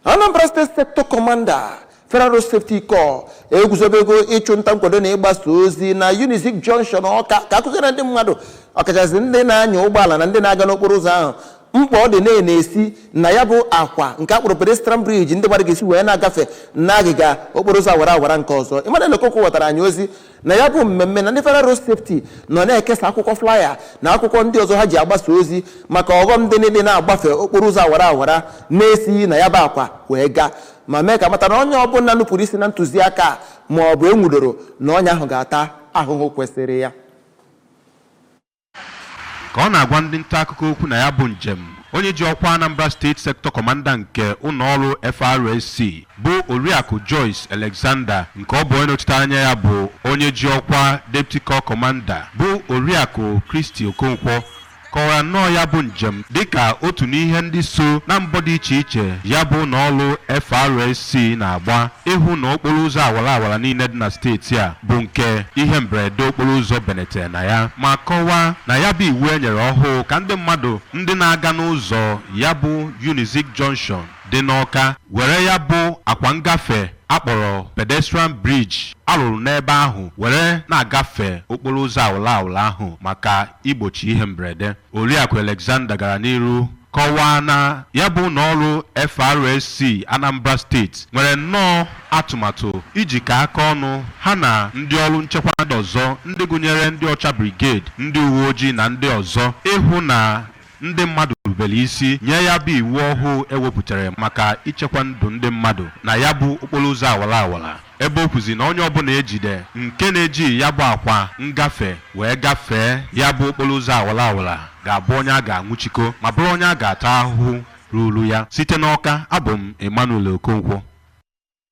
Anambra State Sector Commander, Federal Road Safety Corps, eguzobego ịchụ nta nkwado na ịgbasa ozi na Unizik Junction, Ọka, ka akụziere ndị mmadụ, ọkachasị ndị na-anya ụgbọala na ndị na-aga n'okporo ụzọ ahụ, mkpa ọ dị na-esi na ya bụ akwa nke akpọrọ pedestrian bridge ndị mmadụ ga-esi wee na-agafe n'agịga okporo ụzọ awara awara nke ọzọ. Emmanuel Okonkwo wetara anyị ozi na ya bụ mmemme na ndị Federal Road Safety nọ na-ekesa akwụkwọ flyer na akwụkwọ ndị ọzọ ha ji agbasa ozi maka ọghọm ndị niile na-agbafe okporo ụzọ awara awara na-esighị na ya bụ akwa wee gaa, ma mee ka mata na onye ọbụla nupụrụ isi na ntụziaka ma ọ bụ enwudoro na onye ahụ ga-ata ahụhụ kwesịrị ya. Ka ọ na-agwa ndị nta akụkọ okwu na ya bụ njem, onye ji ọkwa Anambra State Sector Commander nke ụlọọrụ FRSC bụ Oriakụ Joyce Alexander, nke ọ bụ onye nọchite anya ya bụ onye ji ọkwa Deputy Corps Commander bụ Oriakụ Christy Okonkwo, kọwara nnọọ ya bụ njem dịka otu n'ihe ndị so na mbọ dị iche iche ya bụ ụlọọrụ FRSC na-agba ịhụ na okporo ụzọ awara awara niile dị na steeti a bụ nke ihe mberede okporo ụzọ benetere na ya, ma kọwaa na ya bụ iwu e nyere ọhụụ ka ndị mmadụ ndị na-aga n'ụzọ ya bụ Unizik Junction dị n'Ọka were ya bụ akwa ngafe akpọrọ pedestrian bridge arụrụ n'ebe ahụ were na-agafe okporo ụzọ awụla awụla ahụ maka igbochi ihe mberede. Oriakụ Alexander gara n'iru kọwaa na ya bụ ụlọọrụ FRSC Anambra Steeti nwere nnọọ atụmatụ iji ka aka ọnụ ha na ndị ọrụ nchekwa ndị ọzọ, ndị gụnyere ndị ọcha brigade, ndị uwe ojii na ndị ọzọ, ịhụ na ndị mmadụ rubere isi nye ya bụ iwu ọhụụ ewepụtara maka ichekwa ndụ ndị mmadụ na ya bụ okporo ụzọ awara awara, ebe o kwuzi na onye ọbụla ejide nke na-eji ya bụ akwa ngafe wee gafee ya bụ okporo ụzọ awara awara ga-abụ onye a ga-anwụchiko ma bụrụ onye a ga-ata ahụhụ ruru ya. Site n'Ọka, abụ m Emmanuel Okonkwo.